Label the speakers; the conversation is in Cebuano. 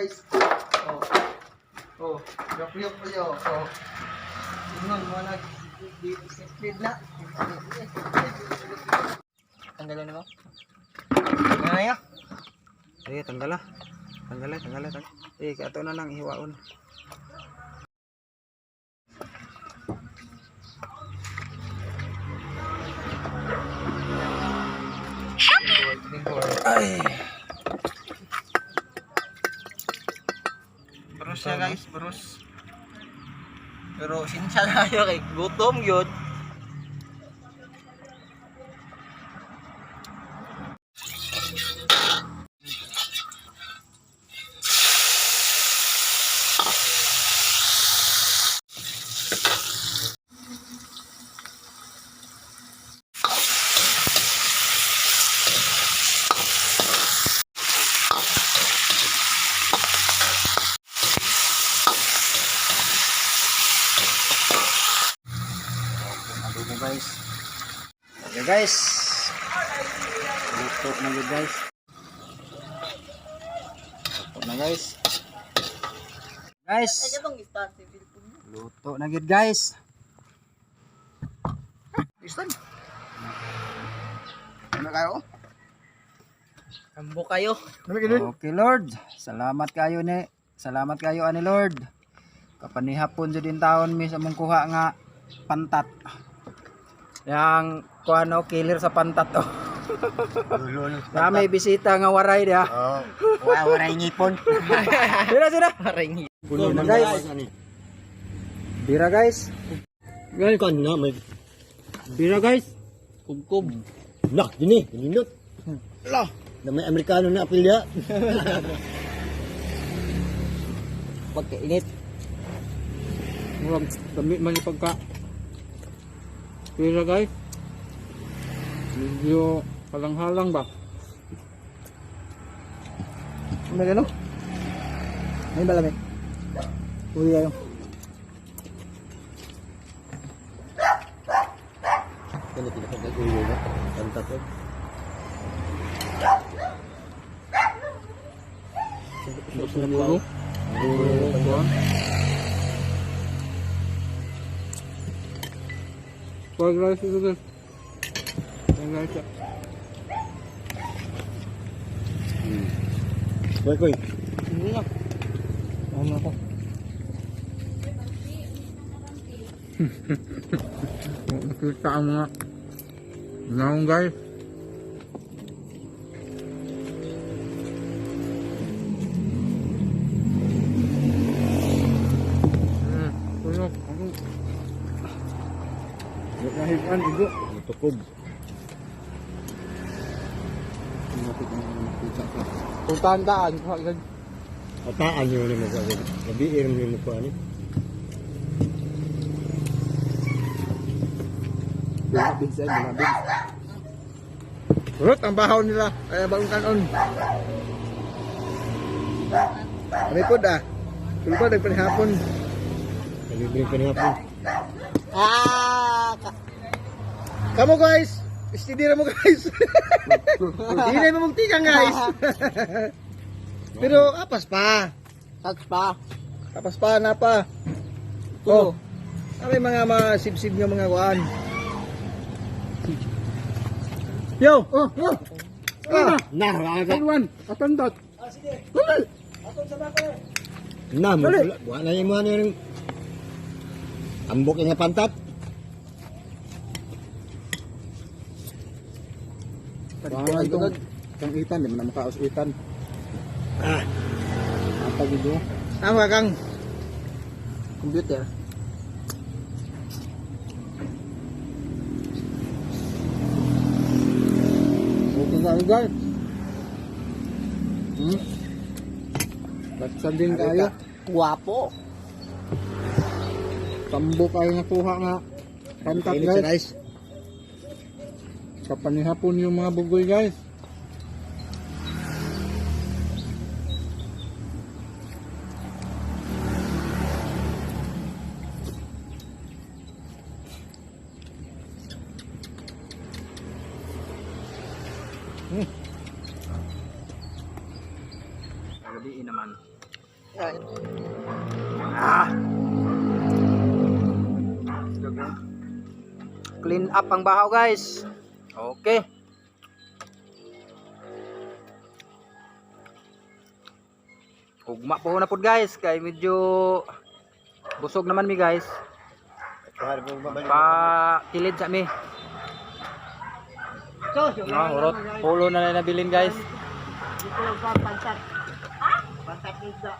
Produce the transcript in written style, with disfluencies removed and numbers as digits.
Speaker 1: Guys. Oh. Oh, yok kayo. Oh. Ingon mo na di na. Tanggalan mo. Ano ya?
Speaker 2: Eh, tanggala. Tanggala, tanggala, tanggala. Eh, kato na lang ihiwaon. Ay.
Speaker 1: Brus siya, guys, brus. Pero sinsya na kayo kay gutom yun.
Speaker 2: Adobo, guys. Okay, guys. Luto na yun, guys. Luto na, guys. Guys. Luto na yun, guys.
Speaker 1: Istan. Ano kayo? Ambo kayo.
Speaker 2: Okay, Lord. Salamat kayo ni. Salamat kayo ani Lord. Kapanihapon jud din taon mi sa mong kuha nga pantat. Yang kuano killer sa pantat oh. Na may bisita nga waray dia.
Speaker 3: Oh, wa waray ngipon.
Speaker 2: Sira sira.
Speaker 1: Maringi.
Speaker 3: Puno
Speaker 2: na, guys. Bira, guys.
Speaker 3: Ngayon kon na may
Speaker 2: Bira, guys.
Speaker 1: Kubkub.
Speaker 3: nak dini, dinot. Lah, na may Amerikano na apilya.
Speaker 1: Pagkainit.
Speaker 4: Murag dami man yung pagka. Pira, guys. Medyo halang-halang ba?
Speaker 2: Ano gano? May balami. Uli kayo.
Speaker 3: Kani pinakagagulo na. Kanta ko.
Speaker 4: Siguro. Kuan. Fried rice ito, guys. Fried rice.
Speaker 3: Koy koy.
Speaker 4: Hindi na. Ano ako? Nakita ang mga naong, guys. Tulog. Ako. Nahigaan, igo.
Speaker 3: Tukob.
Speaker 4: Kung tandaan, kuha.
Speaker 3: Ataan yun ni mo ko. Gabi ni mo ko ani.
Speaker 4: Binabid siya, binabid.
Speaker 1: Rot ang bahaw nila. Kaya bagong kanon. Kami po ah. Tulog pa, nagpanihapon.
Speaker 3: Libre pa ni hapon.
Speaker 1: Ah! Kamu, guys! Steady ra mo, guys. Hindi na mo magtikan, guys. Pero apas pa.
Speaker 4: Touch pa.
Speaker 1: Apas pa na pa. Oh. Kami mga masibsib nga mga kuan. Yo!
Speaker 4: Oh, oh!
Speaker 1: Ah!
Speaker 3: Na, wa ka.
Speaker 4: Everyone, atandot.
Speaker 3: Na, mo wa na imo ani ring ambok nga pantat.
Speaker 4: Wala itong itong itan, di mo na makaos itan.
Speaker 3: Ah,
Speaker 4: Atag ito.
Speaker 1: Tama kang computer.
Speaker 4: Okay na guys. Batsa din kayo.
Speaker 1: Guwapo.
Speaker 4: Tambo kayo nakuha nga. Pantat,
Speaker 3: init sa
Speaker 4: guys.
Speaker 3: rice.
Speaker 4: Kapanihapon yung mga bugoy, guys.
Speaker 2: Gabi naman. Ah. Clean up ang bahaw, guys. Okay. Ugma po na po, guys, kay medyo busog naman mi, guys. Pa kilid sa mi. Ah, urot. Pulo na lang nabilin, guys.
Speaker 1: Pantat. Pantat ng isda.